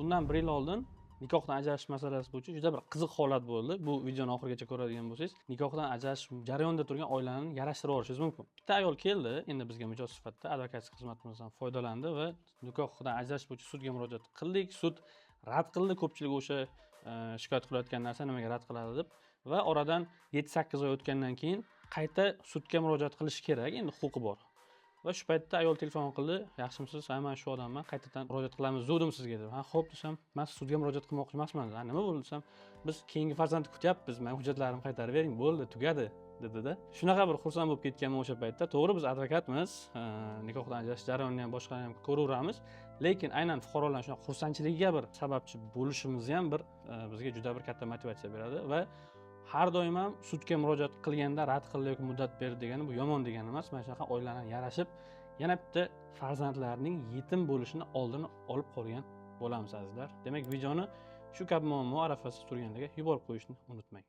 Bundan bir yil oldin nikohdan ajrashish masalasi bo'yicha juda bir qiziq holat bo'ldi. Bu videoni oxirigacha ko'radigan bo'lsangiz, nikohdan ajrashish jarayonida turgan oilani yarashtirib olishingiz mumkin. Bitta ayol keldi, endi bizga mijoz sifatida advokatlik xizmatimizdan foydalandi va nikohdan ajrashish bo'yicha sudga murojaat qildik. Sud rad qildi. Ko'pchilik o'sha shikoyat qilayotgan narsa nimaga rad qiladi deb va oradan 7-8 oy o'tgandan keyin qayta sudga murojaat qilish kerak, endi huquqi bor. Va shu paytda ayol telefon qildi. Yaxshimisiz? Ha, men shu odamman. Qaytadan murojaat qilamiz dedim sizga deb. Ha, xo'p desam, men sudga murojaat qilmoqchi emasman dedi. Ha, nima bo'ldi desam, biz keyingi farzandni kutyapmiz. Men hujjatlarimni qaytarib bering, bo'ldi, tugadi dedi-da. Shunaqa bir xursand bo'lib ketganman o'sha paytda. To'g'ri, biz advokatmiz, nikohdan ajrashish jarayonini ham boshqalarni ham ko'raveramiz, lekin aynan fuqarolarning shunaqa xursandchiligiga bir sababchi bo'lishimiz ham bir bizga juda bir katta motivatsiya beradi va har doim ham sudga murojaat qilganda rad qildi yoki muddat berdi degani bu yomon degani emas. Mana shunaqa oilalarni yarashib, yana bitta farzandlarning yetim bo'lishini oldini olib qolgan bo'lamiz azizlar. Demak, videoni shu kabi muammo arafasida turganlarga yuborib qo'yishni unutmang.